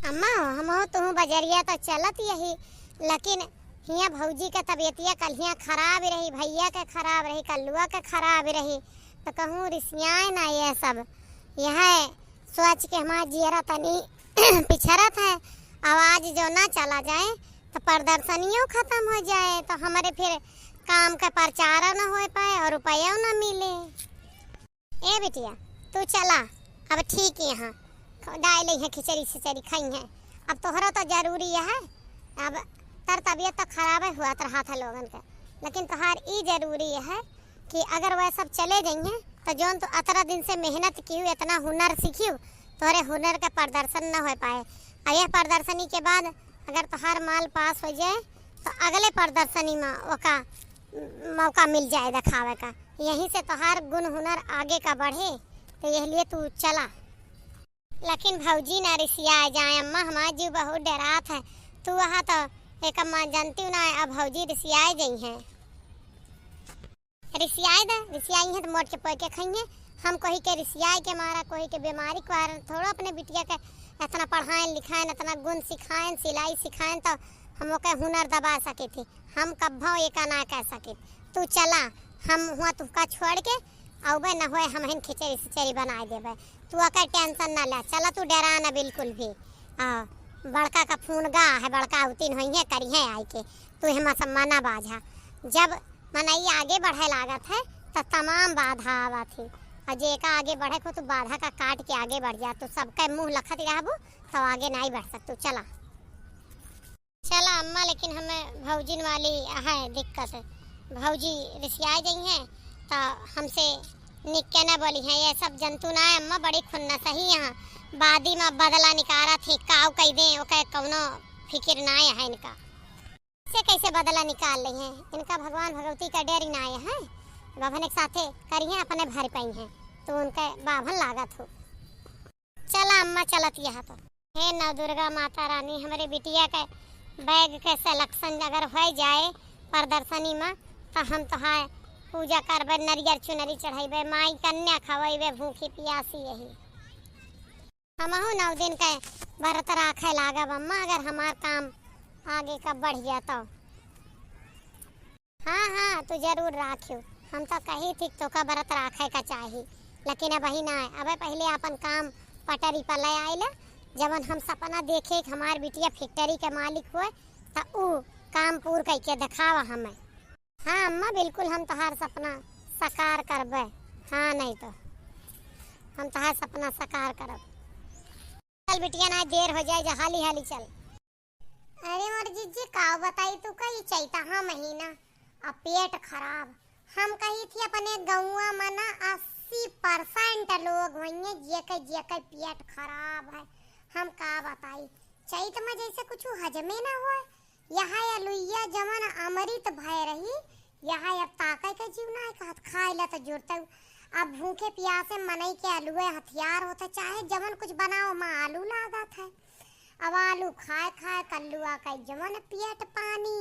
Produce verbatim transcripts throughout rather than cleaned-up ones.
अम्मा, हमहू तुहू बजरिया तो चलत यही, लेकिन हियाँ भौजी के तबियतिया कल्हियाँ खराब रही, भैया के खराब रही, कल्लुआ के खराब रही, तो कहूँ रिसियाए ना ये सब। यह सोच के हमार जियरा तनी पिछरत है। अब आज जो ना चला जाए तो प्रदर्शनियों खत्म हो जाए, तो हमरे फिर काम का प्रचार न हो पाए और रुपया न मिले। ए बिटिया, तू चला, अब ठीक यहाँ ख-, डाल लई है खिचड़ी सिचड़ी खाई है। अब तोहरा तो जरूरी है, अब तर तबियत तो खराब है हुआ रहा था लोगन का, लेकिन तोहार ई जरूरी है कि अगर वह सब चले जाइए तो जौन तू अतरा दिन से मेहनत किहू, इतना हुनर सीखियो, तोहरे हुनर का प्रदर्शन न हो पाए। और यह प्रदर्शनी के बाद अगर तोहार माल पास हो जाए तो अगले प्रदर्शनी में ओका मौका मिल जाए दिखावे का। यहीं से तोहार गुण हुनर आगे का बढ़े, तो यह लिए तू चला। लेकिन भौजी ना रिसिया जाए अम्मा, हमार जीव बहुत डरात है। तू वहाँ तो एक अम्मा जानती हूँ ना, अब भौजी रिसिया जाई हैं। रिसियाए दे, रिसियाई हैं तो मोट के पोए के खाइए। हम कोई के रिसियाए के मारा, कोई के बीमारी के मारा थोड़ा अपने बिटिया के इतना पढ़ाएन लिखाएन, इतना गुण सिखाएन, सिलाई सिखाएन, तो हम ओके हुनर दबा सके थे। हम कब्भो एका ना कह सके। तू चला, हम हुआ तुहका छोड़ के अउबे, न होए हमहिन खिचड़ी सिचड़ी बनाए देबे। तू ओकर टेंशन ना ले, चला तू डरा ना बिल्कुल भी। आ, बड़का का फोन गा है, बड़का उतिन होइहे करिहे आई के। तू हमा सब मना बाझा। जब मनई आगे बढ़े लागत है तो तमाम बाधा आवत है। और जेका आगे बढ़े को तू बाधा का काट के आगे बढ़ जा। तू सबका मुँह लखत रहबू तो आगे नहीं बढ़ सकतू। चला। चला अम्मा, लेकिन हमें भौजिन वाली है दिक्कत। भौजी रिसिया जइहें तो हमसे निक के ना बोली हैं। ये सब जंतु ना है अम्मा, बड़ी खुन्नस ही यहाँ। बादी में बदला निकारा थी, काव कई दे, ओके कौनो फिकिर ना है इनका। से कैसे बदला निकाल ली हैं? इनका भगवान भगवती का डर ही ना है। बाभन एक साथे करी हैं, अपने भर पाई हैं, तो उनके बाभन लागत हो। चला अम्मा, चलत यह तो। हे नवदुर्गा माता रानी, हमरे बिटिया के बैग के सिलेक्शन अगर हो जाए प्रदर्शनी में, तो हम तोहार पूजा करबे, नरियर चुनरी चढ़ैबे, माई कन्या खवैबे, भूखी पियासी यही। हमहू नौ दिन के व्रत राखे लागब अम्मा, अगर हमार काम आगे का बढ़ गया तो। हाँ, हाँ, तू जरूर राखियो। हम तो कही थी तोका व्रत राखे का चाही, लेकिन अबही ना। अबे पहले अपन काम पटरी पर ले आइले। जवन हम सपना देखे कि हमार बिटिया फैक्ट्री के मालिक होए, त ऊ काम पूर कइके देखावा हमें। हाँ अम्मा, बिल्कुल हम तोहार सपना साकार करबे। हाँ, नहीं तो हम तोहार सपना साकार करब। चल बिटिया, ना देर हो जाए, जा हाली हाली चल। अरे मोर जिज्जी, का बताई तू, कई चैतहा महीना, अब पेट खराब। हम कही थी अपने गौवा में ना अस्सी परसेंट लोग होइए जेके जेके पेट खराब है। हम का बताई, चैत में जैसे कुछ हजमे ना होए। यहाँ अलुइया जवन अमृत भय रही, यहाँ अब ताके के जीव ना है, कहत खाए ला तो जुड़ते। अब भूखे प्यासे मनई के अलुए हथियार होते, चाहे जवन कुछ बनाओ, माँ आलू लागत है। अब आलू खाए खाए कल्लुआ का जवन पेट पानी,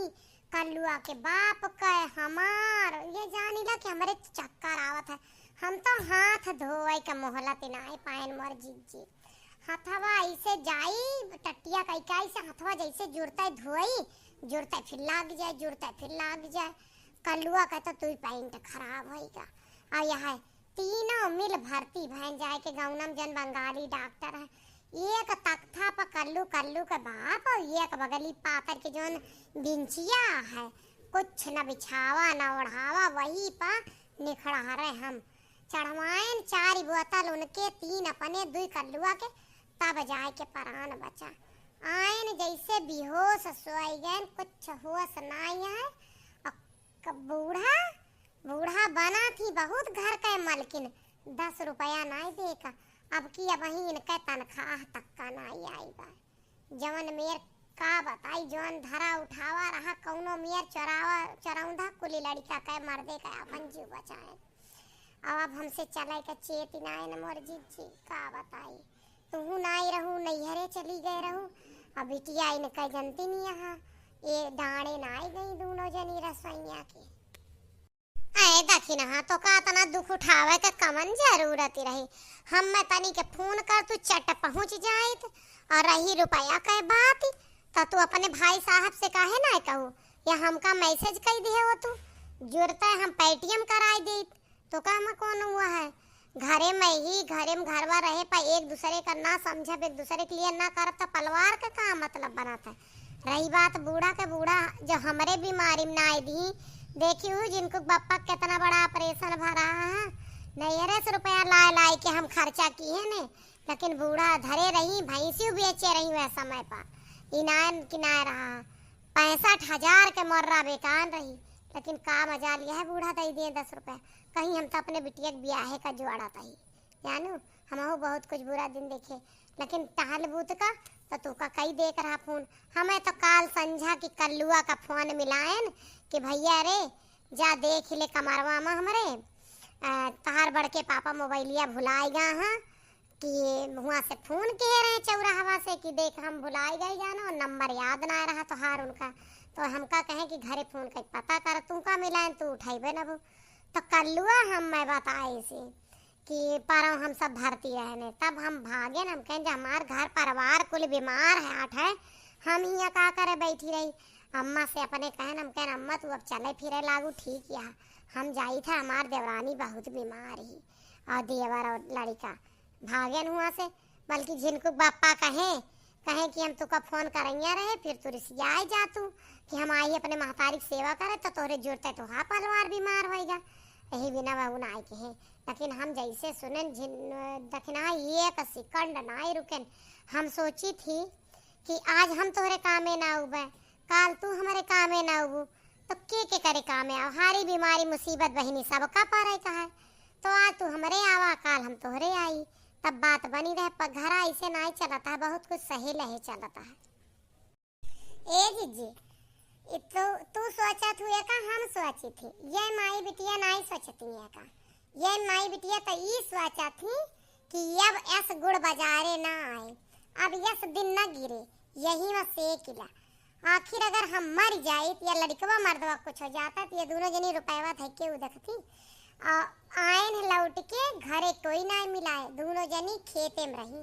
कल्लुआ के बाप का, हमार, ये जानी ला कि हमरे चक्कर आवत है। हम तो हाथ धोए के मोहलत नाय पाएन मोर जिज्जी। हथवा ऐसे जाई, टट्टिया कई के ऐसे हथवा जैसे जुड़ते धोई, जुड़ते फिर लाग जाए, जुड़ते फिर लाग जाए। कल्लुआ का तो तू ही पैंट खराब होइगा। और यह तीनों मिल भर्ती भैन जाए के गौनम जन बंगाली डॉक्टर है। एक तख्ता पर कल्लू, कल्लू के बाप, और एक बगली पातर के जौन बिंचिया है, कुछ न बिछावा न ओढ़ावा, वही पर निखड़ा रहे हम। चढ़वाएन चार बोतल उनके, तीन अपने, दुई कल्लुआ के, तब जाए के परान बचा। आएन जैसे बेहोश सोई गएन, कुछ होश नाई है। और क-, बूढ़ा, बूढ़ा बना थी बहुत घर के मलकिन, दस रुपया नाई दे का। अब की अबही इनके तनख्वाह तक का नाई आई बा। जवन मेर का बताई, जवन धरा उठावा रहा, कौनो मेर चोरावा, चोरौंधा कुली लड़का के मर्दे के आपन जीव बचाए। अब, अब हमसे चले के चेत नाय न मोर जिज्जी, का बताई। तुहू नाय रहू, नैहरे चली गए रहू। अब बिटिया इनके जनती नहीं यहाँ, ये डांड़े नाय गई दोनों जनी रसोइया के। ए दखिनहा, तोका अतना दुख उठावे के कवन जरूरत रही? हम्मे तनी के फोन कर, तू चट पहुँच जाइत। और रही रुपया के बात, त तू अपने भाई साहब से काहे ना कहू, या हमका मैसेज कई दिहे हो तू, जुरता हम पेटीएम कराई देइत। तोका में कौन हुआ है? घरे में ही, घरे में घरवा रहे पर एक दूसरे का ना समझब, एक दूसरे के लिए ना करब, त पलवार का का मतलब बनत है? रही बात बूढ़ा के, बूढ़ा जो हमरे बीमारी में ना आए दी, देखी हूँ जिनको बप्पा कितना बड़ा ऑपरेशन भरा है, नैहरे से रुपया लाए लाए के हम खर्चा किए ने, लेकिन बूढ़ा धरे रही, भैंसियों बेचे रही वह समय पर, इनार किनाए रहा, पैंसठ हजार के मर्रा बेकान रही, लेकिन का मजा लिया है बूढ़ा दे दिए दस रुपया। कहीं हम तो अपने बिटिया के ब्याहे का जुआड़ा तही, जानू, हमहू बहुत कुछ बुरा दिन देखे, लेकिन टहल बूत का तो तू का कई देख रहा फोन। हमें तो काल संझा की कल्लुआ का फोन मिलायन कि भैया रे, जा देख ले कमरवा में हमरे, अ, तहार बड़के पापा मोबाइलिया भुलाई गा हाँ, कि हुआं से फोन किहे रहे चौराहवा से कि देख हम भुलाई गए जानो, नंबर याद ना रहा तोहार उनका। तो हमका कहे कि घरे फोन कई पता कर, तू का मिलायन, तू उठाइबे ना वो। तो कल्लुआ हम मैं बताए से कि परौं हम सब भरती रहने, तब हम भागेन, हम कहेन जे हमार घर परिवार कुल बीमार है, आठ है, हम हियाँ का करे बैठी रही। अम्मा से अपने कहेन, हम कहेन अम्मा तू अब चले फिरे लागू, ठीक या, हम जाइत है, हमार देवरानी बहुत बीमार ही, और देवर और लड़िका भागेन हुआं से, बल्कि झिनकू बप्पा कहे, कहे कि हम तुका फोन करइया रहे, फिर तू रिसियाए जातू कि हम आई अपने महतारी के सेवा करे, तो तोहरे जुरते तोहार पलवार बीमार होइगा। यही बिना बहू ना आए कहे, लेकिन हम जैसे सुनेन झिन-, दखिना एक सेकंड नाई रुकेन। हम सोची थी कि आज हम तोहरे कामे ना उबे, काल तू हमरे कामे ना उबू, तो के के करे कामे आओ? हारी बीमारी मुसीबत बहिनी सबका परे का है, तो आज तू हमरे आवा, काल हम तोहरे आई, तब बात बनी रहे। पर घर ऐसे नाई चलता है, बहुत कुछ सही लहे चलता है। ए जिज्जी, ई तू, तू सोचत हुए का हम सोची थी? ये माई बिटिया नाई सोचती है का? ये माई बिटिया तो ई सोचत थी कि अब यस गुड़ बाजारे ना आए, अब यस दिन ना गिरे, यही में से किला। आखिर अगर हम मर जाइत या लड़कवा मर्दवा कुछ हो जाता, तो ये दोनों जनी रुपयवा धके उदखती। आ, आयन लौट के घरे कोई ना मिलाए, दोनों जनी खेते में रही,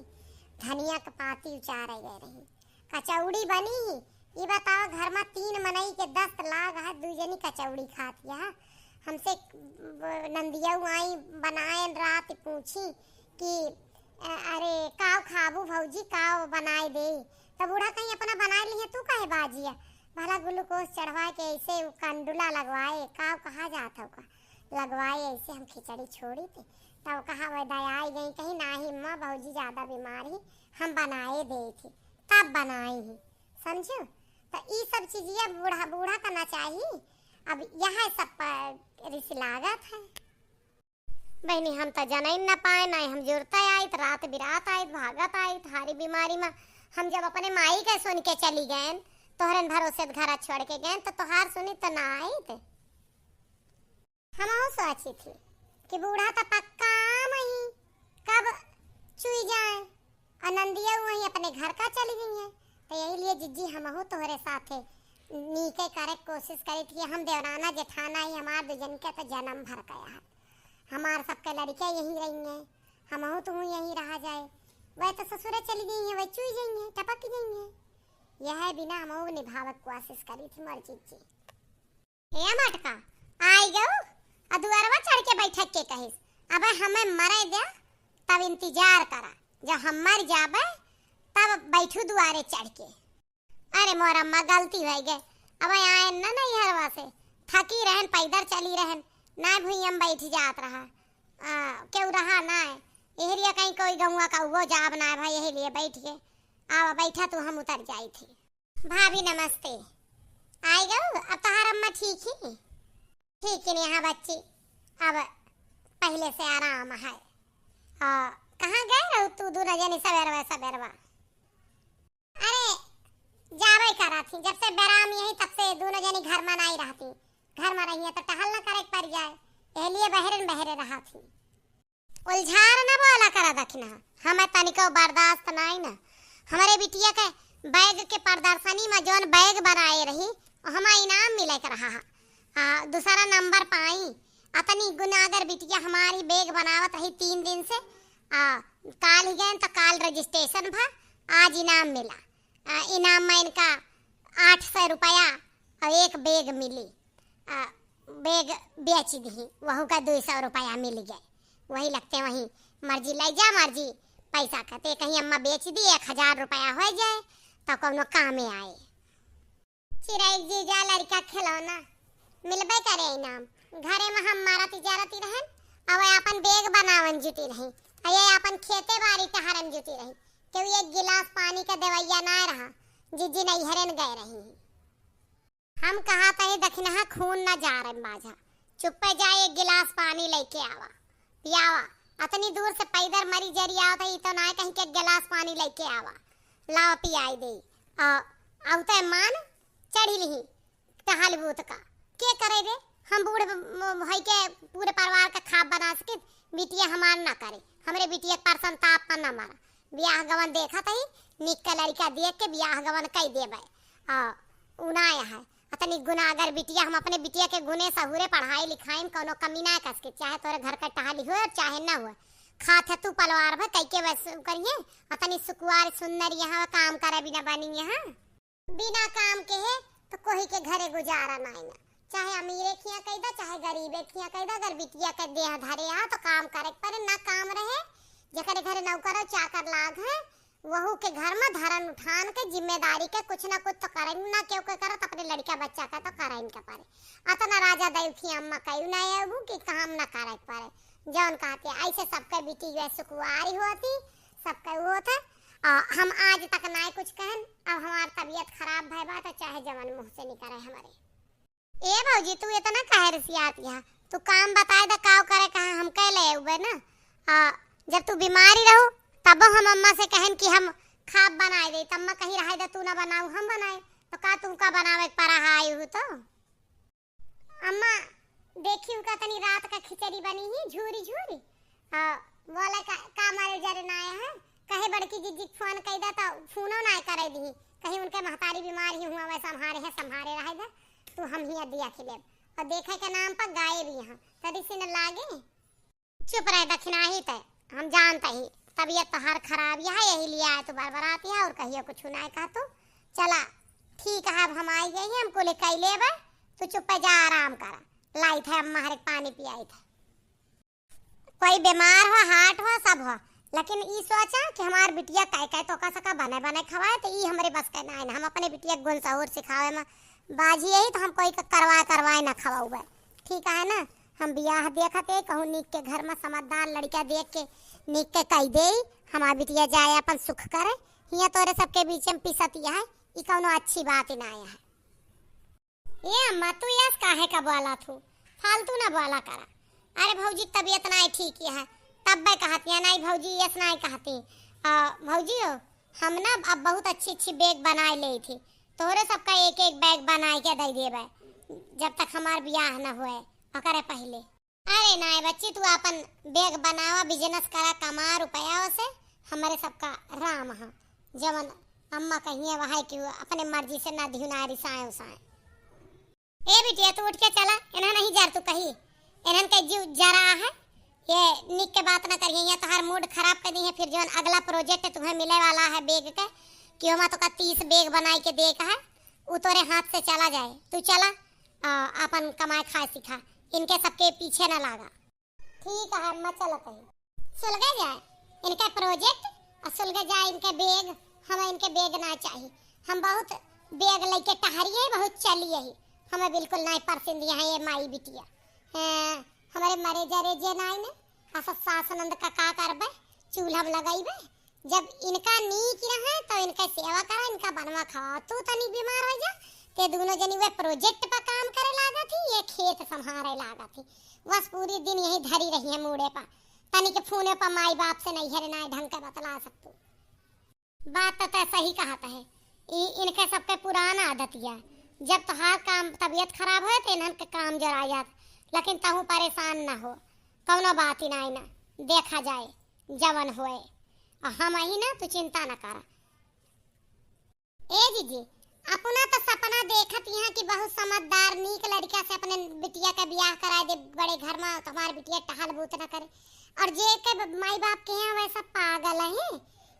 धनिया के पाती उचारे गए रही। कचौड़ी बनी ही, ई बताओ, घर में तीन मनई के दस्त लाग है, दू जनी कचौड़ी खात है। हमसे ब-, नंदिया आई बनाए रात पूछी कि, "अ-, अरे, काव खाबू भौजी, काव बनाए दे?" तो बूढ़ा कहीं अपना बनाए लिहे, तू काहे बाजिया? भला ग्लूकोज चढ़वाए के ऐसे उ कंडुला लगवाए, काव कहा जात है ओका? लगवाए ऐसे हम खिचड़ी छोड़ी थे। तब कहा वह दया आई गई, कहीं, "नाही अम्मा, भौजी ज्यादा बीमार ही, हम बनाए दे थे।" तब बनाई ही। समझो? तो ई सब चीजिया बूढ़ा, बूढ़ा का ना चाही। अब यह सब पर रिस लागत है। बहिनी, हम तो जनई न पाए, ना हम जुरता आइत, रात बिरात आइत, भागत आइत, हारी बीमारी में हम जब अपने माई के सुन के चली गएन, तोहरन भरोसे घर छोड़ के गएन, तो तोहार सुनी तो ना आइत। हमहू सोची थी कि बूढ़ा तो पक्का आम ही, कब चुई जाए, और नंदिया वहीं अपने घर का चली गई है। तो यही लिए जिज्जी हमहू तोहरे साथे नीके करे कोशिश करी थी। हम देवराना जेठाना ही, हमार दू जन के तो जन्म भर गया है, हमार सबके लड़के यहीं रही हैं, हमहू तुहू यहीं रहा जाए। वह तो ससुरे चली गई हैं, वह चुई गई हैं, टपक गई हैं। यह बिना हमहू निभावे कोशिश करी थी मोर जिज्जी। ए मटका, आई गऊ, आ दुआरवा चढ़ के बैठक के कहिस। अबे हमें मरे दे, तब इंतजार करा, जब हम मर जाबे, तब बैठू दुआरे चढ़ के। अरे मोर अम्मा, गलती भई गए, अब आए न नैहरवा से, थकी रहन, पैदल चली रहन, ना भुइयम बैठ जात रहा, आ, केहू रहा ना है, एहरिया कहीं कोई गौवा का वो जाब ना है भाई, यही लिए बैठ के, आवा बैठा तू, हम उतर जाई थी। भाभी नमस्ते। आई गऊ, अब तोहार अम्मा ठीक ही? ठीक ही नहीं, हाँ बच्ची, अब पहले से आराम है। आ, कहाँ गए रहू तू दोनों जनी सबेरवा सबेरवा? अरे, जाबे करा थी, जब से बेराम यही तब से दोनों जनी घर में नहीं रहती। घर में रहिए तो टहल न करे के पड़ जाए, एह लिए बहरे न बहरे रहा थी। उलझार न बोला करा दखिना, हमें तनिको बर्दाश्त नाई न। हमरे बिटिया के बैग के प्रदर्शनी में जौन बैग बनाए रही, हमें इनाम मिले के रहा है। आ, दूसरा नंबर पाई, अतनी गुनागर बिटिया हमारी bag बनावत रही तीन दिन से। आ, काल ही गए तो काल registration भा, आज इनाम मिला। आ, इनाम में इनका आठ सौ रुपया और एक bag मिली। आ, bag बेच दी, वहू का दो सौ रुपया मिल गए। वही लगते वही मर्जी ले जा, मर्जी पैसा कहते कहीं अम्मा बेच दी, एक हजार रुपया हो जाए तो कौनो कामे आए। चिरई जीजा लड़का खिलौना मिलबे करे इनाम। घरे में हम मारती जारती रहन, अब अपन bag बनावन जुटी रही, आ ये अपन खेते बाड़ी टहरन जुटी रही। केहू एक गिलास पानी का देवैया ना रहा, जिज्जी नैहरन गए रही। हम कहा तही दखिनहा खून न जारे माझा, चुप्पे जा एक गिलास पानी लेके आवा, पियावा। अतनी दूर से पैदर मरी जरी आवत है, ई तो ना कहीं के एक गिलास पानी लेके आवा, लावा पियाई दे। आ, अउते मान चढ़ी लिही टहल बूत का। के करे रे? हम बूढ़ ब-, ब-, भई के पूरे परिवार का खाब बना सकित, बिटिया हमार ना करे, हमरे बिटिया के परसन ताप पर ना मारा। बियाह गवन देखत ही, निक का लड़का देख के बियाह गवन कई देबे। आ, उ ना है, अतनी गुनागर बिटिया, हम अपने बिटिया के गुने सहूरे पढ़ाई लिखाई में कौनो कमी ना कस के, चाहे तोरे घर का टहली हो और चाहे ना हो, खात है तू पलवार भर कई के बस करिए, अतनी सुकुवार सुंदर यहाँ काम करे बिना बनी यहाँ। बिना काम के है तो कोही के घरे गुजारा नाई ना, चाहे अमीरे खिया कई दा, चाहे गरीबे खिया कई दा, अगर बिटिया के देह धरे आ तो काम करे के परे, ना काम रहे, जेकरे घरे नौकर और चाकर लाग है, वहू के घर में धरन उठान के जिम्मेदारी के कुछ ना कुछ तो करे, ना केहू के करत अपने लड़का बच्चा का तो करे इनके परे। अतना राजा दैव थी अम्मा कयू ना अबू कि काम ना करे के परे, जौन कहते ऐसे सबके बिटिया सुकुवारी होती, सबके होत है। आ, हम आज तक ना कुछ कहन, अब हमार तबीयत खराब भय बा तो चाहे जवन मुँह से निकले हमरे। ए भौजी, तू इतना काहे रिसियात हया? तू काम बताए द, काव करे कहा हम कह ले उबे ना। आ, जब तू बीमारी रहू, तबो हम अम्मा से कहन कि हम खाब बनाए दे, तब अम्मा कही रहे दे, तू ना बनाऊ, हम बनाए। तो का तुमका बनावे के परा है आई हूँ तो? अम्मा, देखी उनका तनी रात का खिचड़ी बनी ही, झूरी झूरी। आ, बोले का, का मारे जरे ना आए हैं? कहे बड़की जिज्जी के फोन कई दा तो फोनो ना करे दी। कहीं उनके महतारी बीमार ही हुआ, वह संभारे है, संभारे रहे दे। तू हम ही दिया खिलेब। और देखे के नाम पर गाए भी यहाँ। तरी से न लागे। चुप रहे दखिनाही ते, हम जानते ही। तबीयत तो हर खराब ही है, यही लिए आए तू बरबरात है और कहियो कुछ ना कह तू। चला, ठीक है, अब हम आई गई हैं, हम कुल कई लेबे, तू चुप्पे जा आराम करा। लाई थे अम्मा हर एक पानी पियाई थे। कोई बीमार हो, हार्ट हो, सब हो, लेकिन ई सोचा कि हमार बिटिया कै कै तो का सका बने बने खवाए, तो ई हमरे बस के ना है। हम अपने बिटिया के गुण सहूर सिखावे में बाजी यही, तो हम कोई का करवाए करवाए ना खवाऊबे, ठीक है ना? हम बियाह देखत है, कहूँ नीक के घर में समझदार लड़का देख के नीक के कई दे, हमार बिटिया जाए अपन सुख करे। हियाँ तोरे सबके बीच में पिसत है, ई कौनो अच्छी बात ही ना है। ए अम्मा, तू यस काहे का बोला थू? फालतू ना बोला करा। अरे भौजी, तबीयत नाई ठीक है, तब मैं कहती है, नाई भौजी, यस नाई कहती। आ, भौजी हो, हम ना अब बहुत अच्छी अच्छी bag बनाए ले थी, तोहरे सबका एक एक bag बनाए के दे देबे, जब तक हमार बियाह न होए, ओकरे पहले। अरे नाई बच्ची, तू अपन bag बनावा, business करा, कमा रुपया से, हमरे सबका राम हा, जवन अम्मा कहिए वहाई कि अपने मर्जी से ना दिहु ना रिसाए उसाए। ए बिटिया, तू उठ के चला, इन्हन नहीं जर तू कही, इन्हन के जीव जरा है, ये निक के बात ना करिए, ये तोहार mood खराब कर दी है, फिर जौन अगला project तुम्हें मिले वाला है bag के, कि ओमा तो का तीस bag बनाई के दे का है, उ तोरे हाथ से चला जाए। तू चला, आ, अपन कमाए खाए सीखा, इनके सबके पीछे ना लागा। ठीक है अम्मा, चलत है। सुलगे जाए इनके project और सुलगे जाए इनके bag, हमें इनके bag ना चाहिए। हम बहुत bag लेके टहरिए, बहुत चलिए ही, हमें बिल्कुल नहीं पसंद यहाँ ये माई बिटिया। हैं, हमारे मरे जरे जे नाई ने, आ सास ननद का का करबे, चूल्हा में लगइबे। जब इनका नीक रहे तो इनका सेवा करा, इनका बनवा खावा। तू तनी बीमार हो जा, ते दोनों जनी वे project पर काम करे लागत ही, ये खेत संभारे लागत ही। बस पूरी दिन यही धरी रही है मूड़े पर, तनी के फोने पर माई बाप से नहीं हरे ना ढंग के बतला सकतू। बात तो तय सही कहत है, ई इनके सबके पुरान आदत है, जब तोहार काम तबीयत खराब होए तो इन्हन के काम जरा जात, लेकिन तहू परेशान ना हो, कौनो बात ही ना, ना देखा जाए जवन होए, आ हम ही ना, तू चिंता ना करा। ए जीजी, अपना तो सपना देखत यहाँ कि बहुत समझदार, नीक लड़का से अपने बिटिया का बियाह कराए दे बड़े घर में, तो हमार बिटिया टहल बूत न करे। और जे के ब-, माई बाप के यहाँ वैसा पागल है,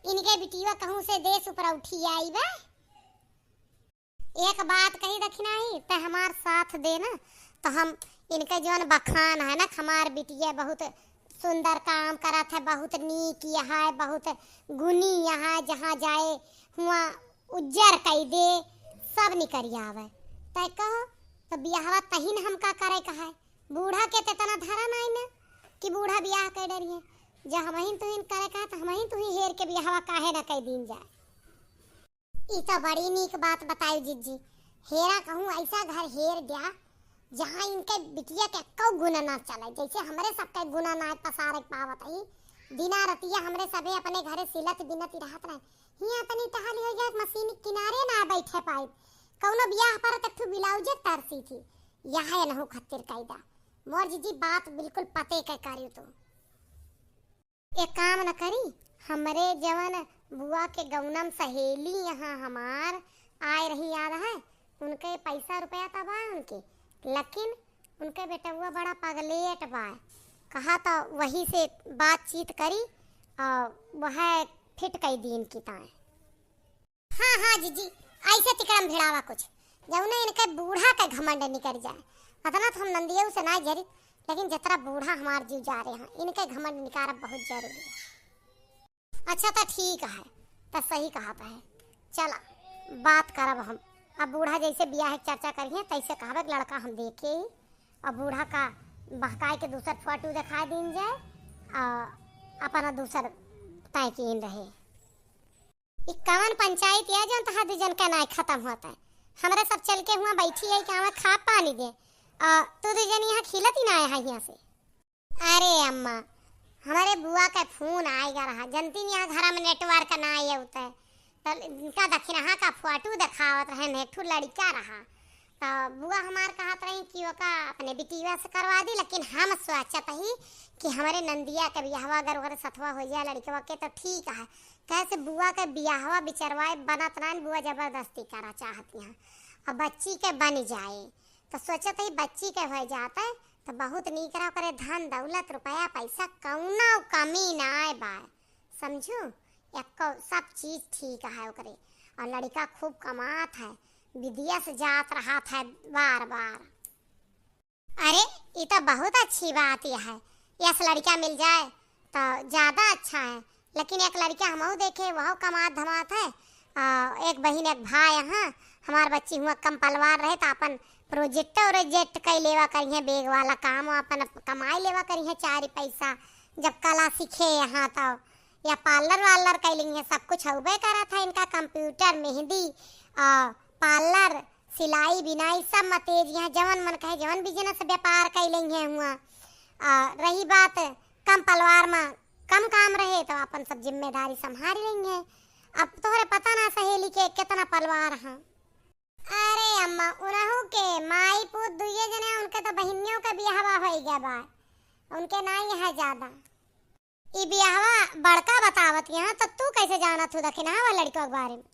इनके बिटिया कहूँ से देश ऊपर उठी आई बा। एक बात कही दखिनाही, ते हमार साथ दे ना, तो हम इनके जौन बखान है ना, हमार बिटिया बहुत सुंदर काम करत है, बहुत नीक यहाँ है, बहुत गुनी यहाँ है, जहाँ जाए हुआ उज्जर कई दे, सब निकरि आवे। तै कहो, तो बियाहवा तहिन हमका करे का है? बूढ़ा के तो इतना धरा नाई ना कि बूढ़ा बियाह कर डरिए। जब हमहिन तुहिन करे का है, तो हमहिन तुही हेर के बियाहवा काहे ना कर दीन जाए? ई तो बड़ी नीक बात बताई जिज्जी। हेरा कहूँ ऐसा घर हेर द्या, जहाँ इनके बिटिया के एक्को गुना ना चले, जैसे हमरे सबके गुना ना पसारे पावत है। दिना रतिया हमरे सभे अपने घरे सिलत बिनत रहत रहे। हियाँ तनी टहली हो जाए, मशीन किनारे ना बैठे पाए, कौनो बियाह पर एक ठू ब्लाउजे तरसी थी, यह एनहू खातिर कैदा। मोर जिज्जी बात बिल्कुल पते के करी तू। एक काम न करी, हमरे जवन बुआ के गौनम सहेली यहाँ हमार आए रही, याद है? उनके पैसा रुपया त बा उनके, लेकिन उनके बेटउआ बड़ा पगलेट बा। कहा त वही से बातचीत करी और वह फिट कई दीन की ताए। हाँ, हाँ, जिज्जी, ऐसे तिकड़म भिड़ावा कुछ, जौने इनके बूढ़ा के घमंड निकल जाए। अतना तो हम नंदियऊ से ना जरित, लेकिन जतरा बूढ़ा हमार जीव जा रहे हैं, इनके घमंड निकारब बहुत जरूरी है। अच्छा, तो ठीक है, तो सही कहत है। चला, बात करब हम। अब बूढ़ा जैसे बियाह के चर्चा करिए, तैसे कहबे कि लड़का हम देखे ही, अब बूढ़ा का बहकाए के दूसर फोटो दिखा दीन जाए, और अपना दूसर तय कीन रहे। ई कवन पंचायत है जौन तहार दू जन का नाय खत्म होत है? हमरे सब चल के हुआ बैठी है कि हमें खा पानी दे, आ तू दू जन यहाँ खिलत ही ना आया है यहाँ से। अरे अम्मा, हमारे बुआ का फोन आएगा रहा, जनती नहीं यहाँ घर में नेटवर्क ना आए होता है, तो इनका दखिनहा का फोटो दिखावत रहे, नेठू लड़का रहा, तो बुआ हमार कहत रही कि ओका अपने बिटिया से करवा दी, लेकिन हम सोचत ही कि हमरे नंदिया के बियाहवा अगर ओकरे सथवा हो जाए लड़कवा के तो ठीक है। कैसे बुआ के बियाहवा बिचरवाए बनत नाइन, बुआ जबरदस्ती करा चाहत यहाँ। अब बच्ची के बन जाए तो सोचत ही बच्ची के हो जाते तो बहुत नीक रहा, ओकरे धन दौलत रुपया पैसा कौनो कमी ना आए बा, समझू? एक्को सब चीज ठीक है ओकरे। और लड़का खूब कमात है, विदेश जात रहत है बार बार। अरे, ई तो बहुत अच्छी बात यह है, यस लड़का मिल जाए तो ज्यादा अच्छा है। लेकिन एक लड़का हमहू देखे, वह कमात धमात है। आ, एक बहिन एक भाई, हाँ, हमार बच्ची हुआ कम पलवार रहे तो अपन प्रोजेक्ट और जेट कई लेवा करिहे, बैग वाला काम अपन कमाई लेवा करिहे चार पैसा, जब कला सीखे यहाँ तो। या पार्लर वार्लर कई लेंगे, सब कुछ हउबे करत है इनका, कंप्यूटर, मेहंदी, आ, पार्लर, सिलाई बिनाई सब में तेज यहाँ, जवन मन कहे जवन बिजनेस व्यापार कई लेंगे हुआ। आ, रही बात कम पलवार में कम काम रहे तो अपन सब जिम्मेदारी संभाल लेंगे। अब तोहरे पता ना सहेली के कितना पलवार हैं। अरे अम्मा, उनहू के माई पूत दुइये जने, उनके तो बहिनियों के बियाहवा होई गया बा, उनके नाई है ज्यादा। ई बियाहवा बड़का बतावत यहाँ, तो तू कैसे जानत हूँ दखिनहा वा लड़कवा के बारे में?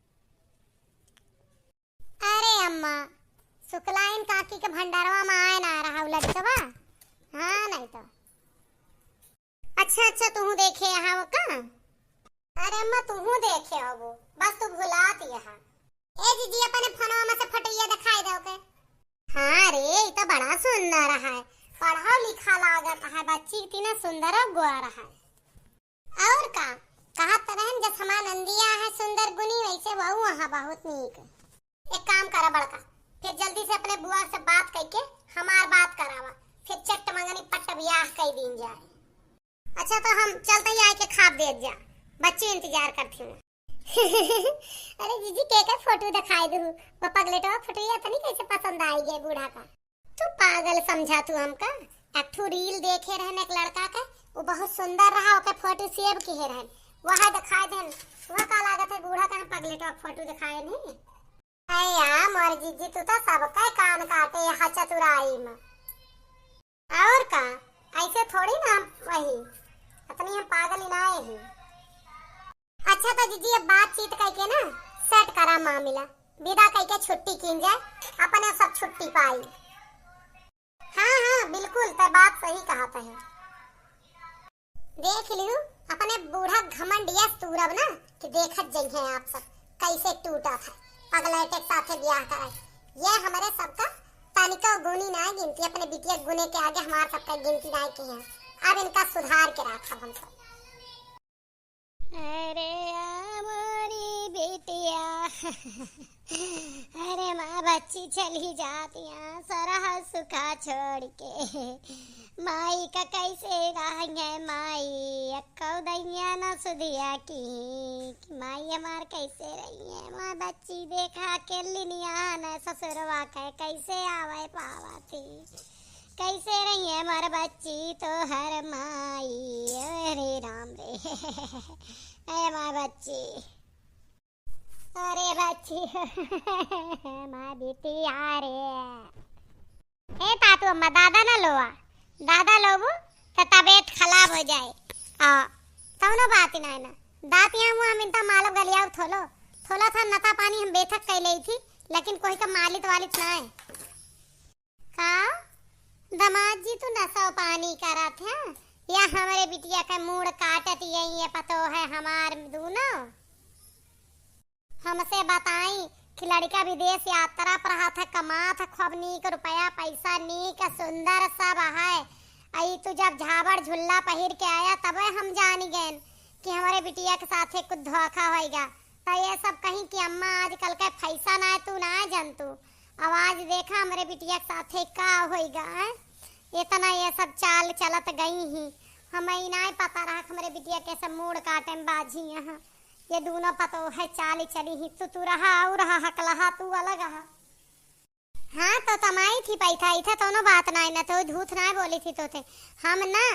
अरे अम्मा, सुकलाइन काकी के भंडारवा में आए ना रहा उ लड़कवा। हाँ, नहीं तो। अच्छा, अच्छा, तुहू देखे यहाँ वो का? अरे अम्मा, तुहू देखे हो वो, बस तू भुलात यहाँ। ए दीदी, अपने फोनवा में से फोटोइया दिखाई दे ओके। हाँ रे, ई तो बड़ा सुंदर है, पढ़ा लिखा लागत है, बच्ची इतना सुंदर और गोर है। और का, कहत तो रहन, जस हमार नंदिया है सुंदर गुनी, वैसे वहू वहाँ बहुत नीक। एक काम करा बड़का, फिर जल्दी से अपने बुआ से बात करके हमार बात करावा, फिर चट मंगनी पट बियाह कई दीन जाए। अच्छा, तो हम चलते ही आके खाप देत जा, बच्ची इंतजार करती हूँ। अरे जीजी, के के फोटो दिखाई दू, वो पगलेटवा फोटो या तनी कैसे पसंद आई गए बूढ़ा का। तू पागल समझा तू हमका? एक ठो रील देखे रहन एक लड़का के, वो बहुत सुंदर रहा, ओके फोटो सेव किहे रहन, वह दिखाई देन। वह का लागत है बूढ़ा का हम पगलेटवा फोटो दिखाए नहीं? अरे या मोर जीजी, तू तो सबका कान काटे यहाँ चतुराई में। और का, ऐसे थोड़ी ना हम वही, इतनी हम पागल ही ना ही। अच्छा तो जीजी, अब बातचीत करके ना सेट करा मामला। विदा कइके छुट्टी कीन जाए, अपने सब छुट्टी पाई। हाँ, हाँ, बिल्कुल, तै बात सही कहत है। देख लिहू, अपने बूढ़ा घमंड यस तूरब ना कि देखत जइहें आप सब कैसे टूटत है, पगलेटे के साथे बियाह करत। ये हमरे सबका तनिको गुनी ना गिनती, अपने बिटिया गुने के आगे हमार सबका गिनती ना किहे। अब इनका सुधार के राखब हम सब। अरे आ मोरी बिटिया, अरे माँ बच्ची चली जातिया सरहज सुखा छोड़ के, माई का कैसे रहिए माई, अक्कौ दैया न सुधिया की, कि माई हमार कैसे रहिए माँ बच्ची, देखा अकेली नियान ससुरवा के कैसे आवे पावती। कैसे रहिए मोर बच्ची तोहर माई, अरे राम रे। ए माँ बच्ची, अरे बच्ची, माँ बिटिया रे। ए तातू अम्मा, दादा ना लोआ, दादा लोबू तो तबीयत खराब हो जाए। आ, कौनो बात ही ना है ना, दाँत यहाँ मुँह हम इनका मालब गलियाऊ थोलो, थोला था नता पानी हम बेथक कइ लेई थी, लेकिन कोई का मालित वालित ना है। का? दमाद जी, तू नसौ पानी करत है? या हमरे बिटिया के मूड़ काटत यही ये पतो है हमार दूनो? हमसे बताई कि लड़का विदेश यात्रा पर रहत है, कमात है, खूब नीक रुपया पैसा, नीक सुंदर सब है। अई तू जब झाबड़ झुल्ला पहिर के आया, तबे हम जानी गएन कि हमरे बिटिया के साथे कुछ धोखा होइगा। त ये सब कहीं कि अम्मा आजकल के फैशन आए, तू ना जनतू। अब आज देखा हमरे बिटिया के साथे का होइगा, हैं? इतना ये सब चाल चलत गई ही, हमें ही ना पता रहा कि हमरे बिटिया के सब मूड़ काटे में बाजी यहाँ। ये दूनो पतो है चाल चली ही, तू तू रहा और रहा हकलहा, तू अलग हा। हाँ, तो तमाई थी पैथा, इथे तोनो बात नाय, न तो झूठ नाय बोली थी तोते। हम ना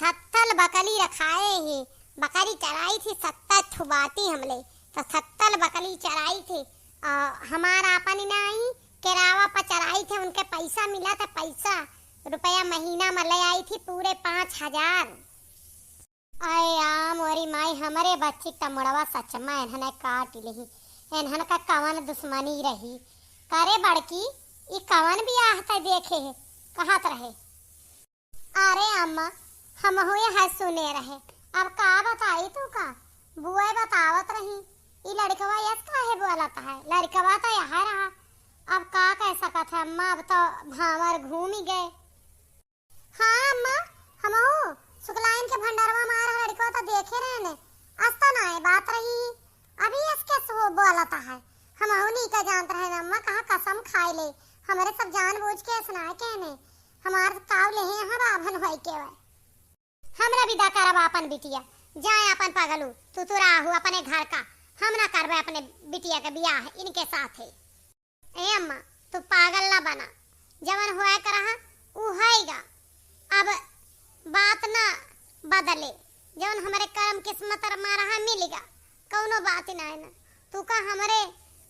थत्थल बकली रखाए ही, बकरी चराई थी, सत्तर ठो बाटी हमले, तो थत्थल बकली चराई थी। आ, हमार आपन नाई, केरावा पर चराई थे, उनके पैसा मिला था, पैसा, रुपया महीना में ले आई थी पूरे पाँच हजार। अरे आ मोरी माई, हमरे बच्ची क त मुड़वा सच में एन्हने काट लेही। एन्हन का कवन दुश्मनी रही? करे बड़की, ई कवन बियाह तै देखे है, कहत रहे। अरे अम्मा, हमहू यह सुने रहे। अब का बताई तू का? बुआ बतावत रही, ई लड़कवा यस काहे बोलत है? लड़कवा तो यह रहा। अब का कह सकत है अम्मा, अब तो भांवर घूम ही गए। हाँ अम्मा, हमहू सुकलाइन के भंडारवा मार लड़को तो देखे रहने। अस्ता नाय बात रही, अभी इसके सो बोलता है। हमहू नी का जानत रहे अम्मा, कहाँ कसम खाए ले। हमरे सब जानबूझ के सुनाए के ने। हमार ताव ले हैं यहाँ बाभन होई के वै। हमरा विदा करब आपन बिटिया, जाए आपन पगलू, तू तू राहू अपने घर का। हम ना करबे अपने बिटिया के बियाह इनके साथे। ए अम्मा, तू पागल ना बना, जवन होए के रहा, उ होइगा। अब बात ना बदले, जवन हमरे करम किस्मत मा रहा, मिलिगा, कौनो बात ही ना है ना। तू का हमरे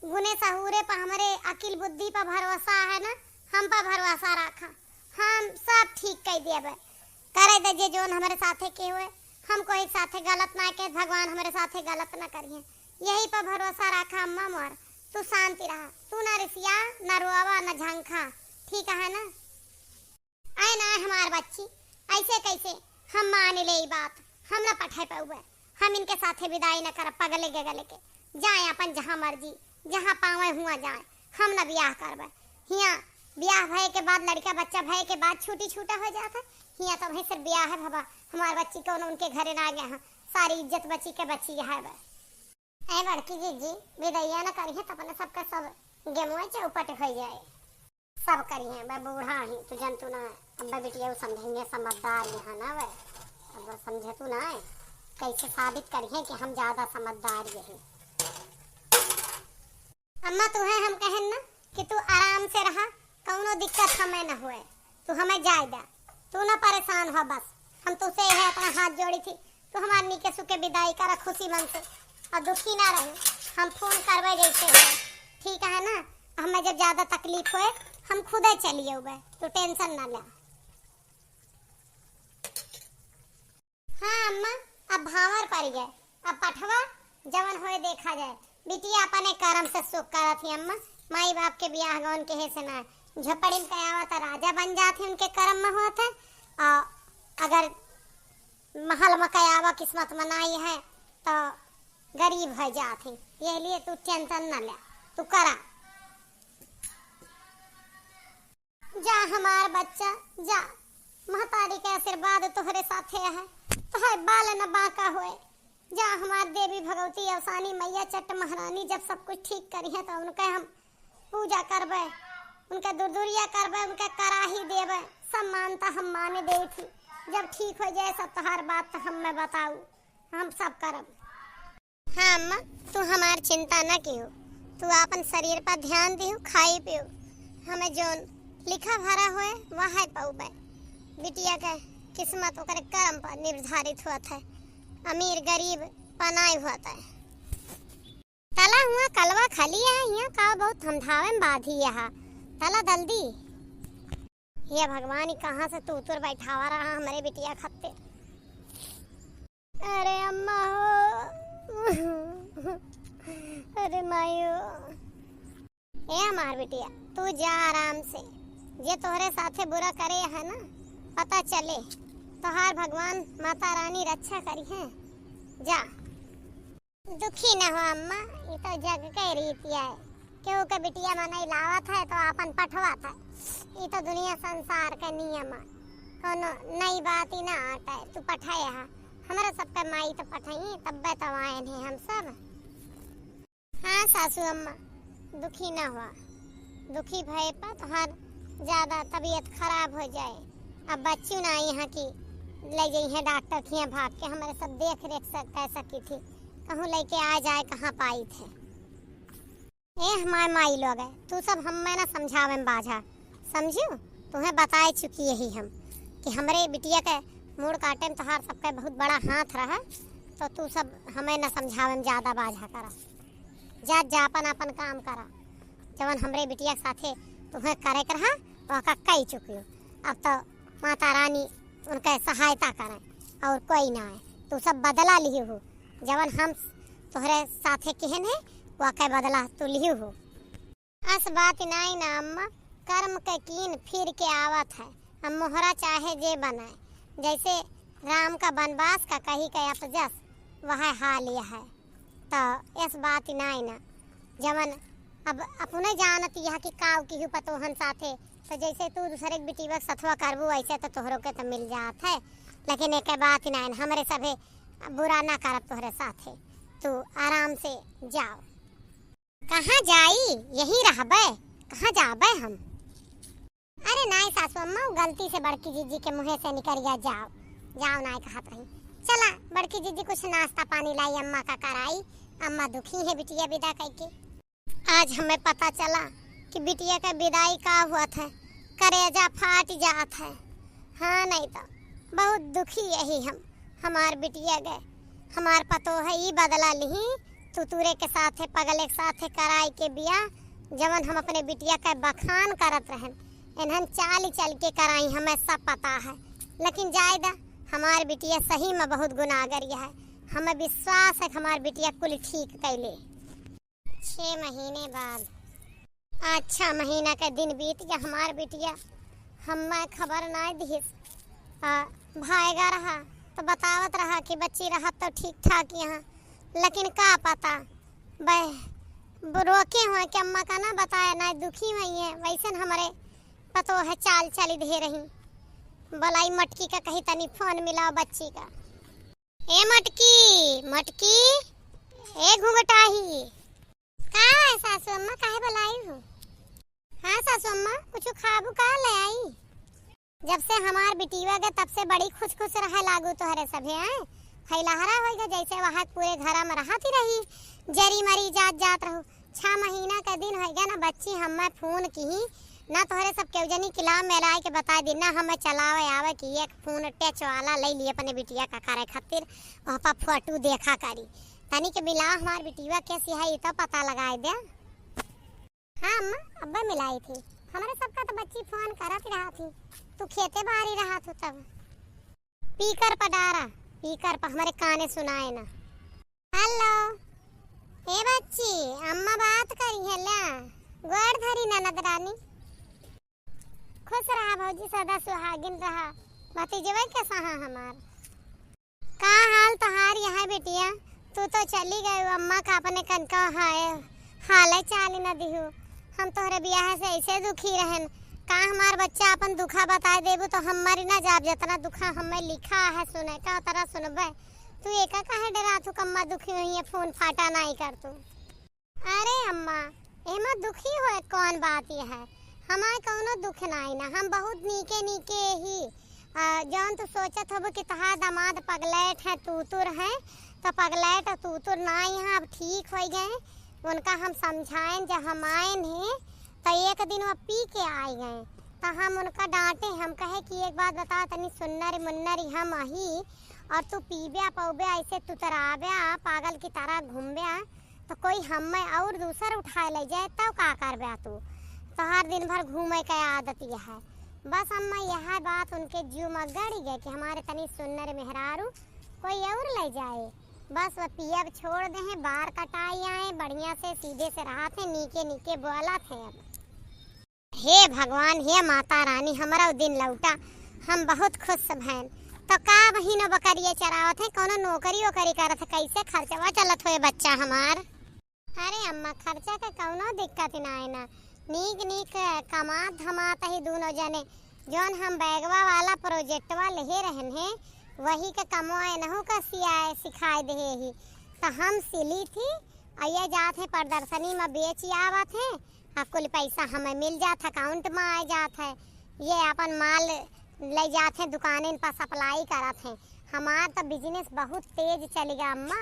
गुने सहूरे पर, हमरे अकिल बुद्धि पर भरोसा है ना, हम पर भरोसा रखा, हम सब ठीक कइ देबे। करे दे जे जौन हमरे साथे के हुए, हम कोई के साथे गलत ना के, भगवान हमरे साथे गलत ना करिए। यही पर भरोसा रखा अम्मा मोर, तू शांति रहा, तू ना रिसिया, ना रोवा, ना झंखा, ठीक है ना? आए ना हमार बच्ची, ऐसे कैसे हम मान ले ई बात, हम ना पठे पाउबे, हम इनके साथे विदाई ना करब, पगले गगले के, जाए अपन जहाँ मर्जी, जहाँ पावे हुआ जाए, हम ना बियाह करबे। हियाँ बियाह भए के बाद, लड़का बच्चा भए के बाद छुट्टी छूटा हो जात है। हियाँ तो भाई सिर्फ बियाह है बाबा, हमार बच्ची कौन उनके घरे ना गए हैं, सारी इज्जत बच्ची के बच्ची है बे। ए बड़की जीजी, विदैया ना करिहे त अपने सबके सब गेमुए चौपट हो जाए। सब करिहे बे, बूढ़ा ही तू जनतू ना, अब बे बिटिया समझेंगे, समझदार यहाँ ना बे, अब समझे तू ना, कैसे साबित करिहे कि हम ज्यादा समझदार यही। अम्मा, तुहे हम कहन ना कि तू आराम से रहा, कौनो दिक्कत हमें न होए, तू हमें जाए दा, तू ना परेशान हो बस। हम तुसे है अपना हाथ जोड़ी थी, तू हमार नीके सुखे विदाई करा खुशी मन से, और दुखी ना रहे। हम फोन करबे जैसे हो, ठीक है ना? हमें जब ज्यादा तकलीफ होए, हम खुदे चली अउबे, तू टेंशन ना ले। हाँ अम्मा, अब भांवर पड़ गए, अब पठवा जवन होए देखा जाए। बिटिया अपने करम से सुख करत ही अम्मा, माई बाप के बियाह गौन केहे से ना। झोपड़ी में कै आवा त राजा बन जात ही, उनके करम में होत है। और अगर महल में कै आवा किस्मत में नाई है तो गरीब हो जात ही। यह लिए तू tension न ले, तू करा। जा हमार बच्चा, जा। महतारी के आशीर्वाद तोहरे साथे है, तोहरे बाल न बांका होए। जा हमार देवी भगवती अवसानी मैया, चट्ट महारानी जब सब कुछ ठीक करिहे तो उनके हम पूजा करबे, उनके दुरदुरिया करबे, उनके कराही देबे, सब मानता हम माने देत ही। जब ठीक हो जाए सब तोहार बात तो हमें बताऊ, हम सब करब। हाँ अम्मा, तू हमार चिंता न कियो, तू आपन शरीर पर ध्यान दियो, खाई पियो, हमें जौन लिखा भरा होए वह है पउबे। बिटिया के किस्मत ओकरे कर्म पर निर्धारित होत है, अमीर गरीब पनाई होत है। तला हुआ कलवा खाली है, हियाँ का बहुत थमथावे में बाधी है, तला दल्दी। हे भगवान, ई कहाँ से तूतुर बैठावा रहा हमरे बिटिया खातिर। अरे अम्मा हो, अरे माई हो। ए हमार बिटिया, तू जा आराम से, जे तोहरे साथे बुरा करे है ना, पता चले, तोहार भगवान माता रानी रक्षा करिहे। जा। दुखी न हो अम्मा, ई तो जग के रीति है। केहू के बिटिया मनई लावत है तो आपन पठवात है। ई तो दुनिया संसार के नियम है, कोनो नई बात ही ना आटे। तू पठाए हा, हमरा सबके माई तो पठाई, तब्बे तो आयन है हम सब। हाँ सासू अम्मा, दुखी ना हुआ, दुखी भय पर तोहार ज्यादा तबीयत खराब हो जाए। अब बच्ची ना आई यहाँ की ले जाई है डॉक्टर खिया भाग के, हमारे सब देख रेख सक-, कर सकी थी, कहूँ लेके आ जाए, कहाँ पाई थे। ए हमारे माई लोग है, तू सब हमें ना समझावे में बाझा, समझियो? तुम्हें बताए चुकी यही हम कि हमरे बिटिया के मूड़ काटे में तोहार सबके बहुत बड़ा हाथ रहा, तो तू सब हमें ना समझावे में ज्यादा बाझा करा। जा, जा, अपन, अपन काम करा। जवन हमरे बिटिया के साथे तुहें करे के रहा, वहका कई चुकियो। अब तो माता रानी उनके सहायता करे और कोई ना है। तू सब बदला लिही हो, जवन हम तोहरे साथे किहन है, वहके बदला तू लिही हो। अस बात नाई ना अम्मा, कर्म के कीन फिर के आवत है। अब मोहरा चाहे जे बनाए, जैसे राम का वनवास का कही के अपजस, वह हाल यह है। तो इस बात नाई ना, जवन अब अपने जानत यह कि काव किहू पतोहन साथे, तो जैसे तू दूसरे के बिटिया के सथवा करबू, वैसे तो तोहरो के तो मिल जात है। लेकिन एक बात नाई ना, हमरे सभे बुरा ना करब तोहरे साथे, तू आराम से जाओ। कहाँ जाई, यही रहबे, कहाँ जाबे हम? अरे नाई सासू अम्मा, उ गलती से बड़की जीजी के मुँहे से निकल गया, जाओ, जाओ नाई कहत रही। चला, बड़की जीजी कुछ नाश्ता पानी लाई, अम्मा का कराई, अम्मा दुखी है बिटिया विदा कइके। आज हमें पता चला कि बिटिया का विदाई का हुआ था, करेजा फाट जात है। हाँ, नहीं तो बहुत दुखी यही हम, हमार बिटिया गए, हमार पतोह ई बदला लिही, तुतुरे के साथे, पगले के साथे कराई के बिया, जवन हम अपने बिटिया का बखान करत रहन, इन्हन चाल चल के कराई, हमें सब पता है। लेकिन जाए दा, हमार बिटिया सही में बहुत गुनाहगार है, हमें विश्वास है कि हमार बिटिया कुल ठीक कैले। छह महीने बाद। अच्छा, महीना के दिन बीत गया, हमार बिटिया हम्मे खबर नाई दिहिस। आ, भाएगा रहा तो बतावत रहा कि बच्ची रहत तो ठीक ठाक यहाँ, लेकिन का पता, बह, रोके हुए कि अम्मा का ना बताए, ना दुखी हुई है, वैसन हमरे पतोह चाल चली दे रही। बोलाई मटकी का कही तनी फोन मिलाओ बच्ची का। ए मटकी, मटकी, ए घुंघटाही। का है सासू अम्मा, काहे बुलाई हो? हाँ सासू अम्मा, कुछ खाबू का ले आई? जब से हमार बिटिया गए तब से बड़ी खुश खुश रहे लागू तोहरे सभे, हैं? फैलहरा होई गए जैसे वहाँ पूरे घर में रहत ही रही, जरी मरी जात जात रहू। छह महीना के दिन होइगा ना बच्ची, हम्मे फोन किही ना, तोहरे सब केहू जनी किला मेलाए के बताए दी ना, हम्मे चलावे आवे कि एक फोन टच वाला ले ली अपने बिटिया का करे खातिर, वहाँ पर फोटो देखा करी। तनी के मिला हमार बिटिया कैसी है, ई तो पता लगाए दे। हाँ अम्मा, अब्बे मिलाई थी। हमारे सबका तो बच्ची फोन करत रहा थी, तू खेते बाहरी रहा थू तब। पीकर पर डारा, पीकर पर हमारे काने सुनाए ना। हेलो, ए बच्ची, अम्मा बात करी है ला, गोड़ धरी ननद रानी। खुश रहा भौजी, सदा सुहागिन रहा। भतीजवे के सहा हमार। का हाल तोहार यहाँ बिटिया? तू तो चली गयू, अम्मा का अपने कनका हाय, हाले चाली न दिहू। हम तोहरे बियाह से ऐसे दुखी रहन। का हमार बच्चा अपन दुखा बताए देबू तो हम मरी ना जाब। जितना दुखा हमें लिखा है सुने का उतना सुनबे। तू एका काहे डरात हू, कम्मा दुखी हुई है, फोन फाटा नाई कर तू। अरे अम्मा, एमा दुखी होए कौन बात ये है? हमार कौनो दुख नाई ना, हम बहुत नीके नीके ही। आ, जौन तू सोचत होबो कि तोहार दामाद पगलैट है, तूतुर है, तो पगलैट और तूतुर नाई है, अब ठीक होई गए। उनका हम समझाएन, जब हम आएन है, तो एक दिन वो पी के आई गए, तो हम उनका डांटे, हम कहे कि एक बात बता, तनी सुन्नरी मुन्नरी हम अही, और तू पीब्या पौब्या, ऐसे तुतराब्या, पागल की तरह घूमब्या, तो कोई हमें और दूसर उठाए ले जाए, तब का करबे तू? तोहार दिन भर घूमे के आदत यह है। बस अम्मा, यह बात उनके जीव में गड़ी गए कि हमारे तनी सुन्नर मेहरारू कोई और ले जाए। बस वह पियब छोड़ दे हैं, बार कटाई आए, बढ़िया से सीधे से रहत हैं, नीके नीके बोलत हैं अब। हे भगवान, हे माता रानी, हमरा दिन लौटा, हम बहुत खुश भैन। तो का बहिनो बकरिया चरावत है, कौनो नौकरी वोकरी करत है, कैसे खर्चवा चलत होए बच्चा हमार? अरे अम्मा, खर्चा के कौनो दिक्कत ना है ना, नीक नीक कमात धमात ही दोनों जने। जौन हम बैगवा वाला प्रोजेक्टवा लेहे रहन है, वही के कमवा एनहू का सियाए सिखाए देहे ही। तो हम सिली थी, और ये जात है प्रदर्शनी में बेच आवत है, आ कुल पैसा हमें मिल जात, अकाउंट में आ जात है। ये अपन माल ले जात है, दुकानन पर सप्लाई करत है। हमार तो बिजनेस बहुत तेज चलेगा अम्मा।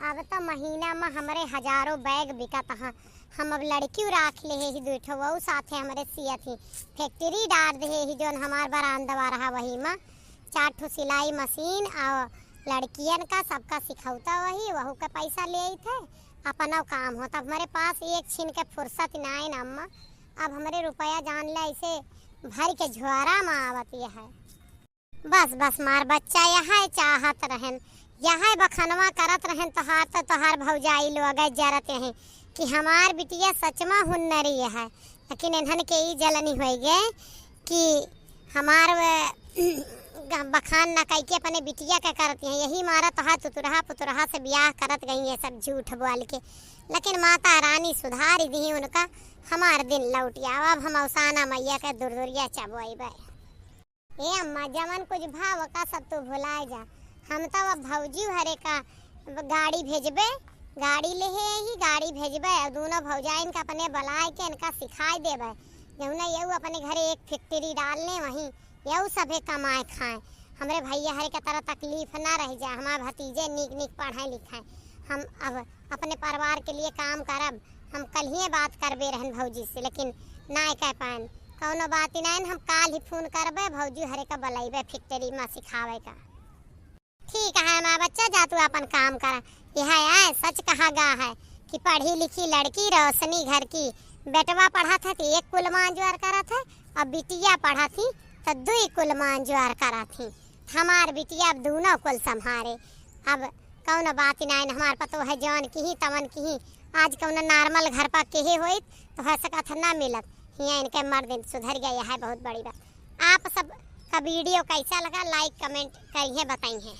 अब तो महीना में हमरे हजारों बैग बिकत हैं। हम अब लड़कियों राख ले ही, दुई ठो वहू साथे हमरे सियत ही। फैक्ट्री डार दे ही, जौन हमार बरामदवा रहा वही में चार ठो सिलाई मशीन और लड़कियन का सबका सिखौता वही, वहू के पैसा ले आई थे, अपना काम होता। अब हमरे पास एक छीन के फुर्सत ना है ना अम्मा। अब हमरे रुपया जान ले ऐसे भर के झोरा में आवत ये है। बस बस मार बच्चा, यह चाहत रहन, यह बखनवा करत रहन तोहार, तो तोहार भौजाई लोग जरत हैं कि हमार बिटिया सच में हुन्नरी है। लेकिन इन्हन के ई जलनी होई गए कि हमार वे बखान ना कई के अपने बिटिया के करत हैं। यही मारा तोहार तुतुरहा पुतुरहा से बियाह करत गई, ये सब झूठ बोल के। लेकिन माता रानी सुधार दी उनका, हमार दिन लौट आवा। अब हम अवसाना मैया के दुरदुरिया चबोइबे। ए अम्मा, जवन कुछ भा ओका सब तू भुलाए जा। हम तो अब भौजी हरे का गाड़ी भेजबे, गाड़ी ले हे ही गाड़ी भेजबे और दोनों भौजाइन का अपने बुलाए के इनका सिखाए देबे। जौना यहू अपने घरे एक फैक्ट्री डाल ले, वहीं यहू सभे कमाए खाए। हमरे भैया हरे के तरह तकलीफ ना रह जाए, हमार भतीजे नीक नीक पढ़े लिखे। हम अब अपने परिवार के लिए काम करब। हम कल ही बात करबे रहन भौजी से, लेकिन ना कह पाएन। कौनो बात ही ना, हम काल ही फोन करबे, भौजी हरे का बुलाइबे फैक्ट्री में सिखावे का। ठीक है माँ बच्चा, जा तू अपन काम कर। यह है सच कहा गा है कि पढ़ी लिखी लड़की रोशनी घर की। बेटवा पढ़त है तो एक कुल मांजुआर करत है, और बिटिया पढ़त ही तो दुई कुल मांजुआर करत ही। हमार बिटिया अब दोनों कुल संभारे। अब कौनो बात ही नाइन, हमार पतो है जौन किही तवन किही। आज कौनो नॉर्मल घर पर किहे होइत तो हो सकत है ना मिलत। हियाँ इनके मर्द सुधर गए है, बहुत बड़ी बात। आप सब का वीडियो कैसा लगा, लाइक कमेंट करिए, बताइए।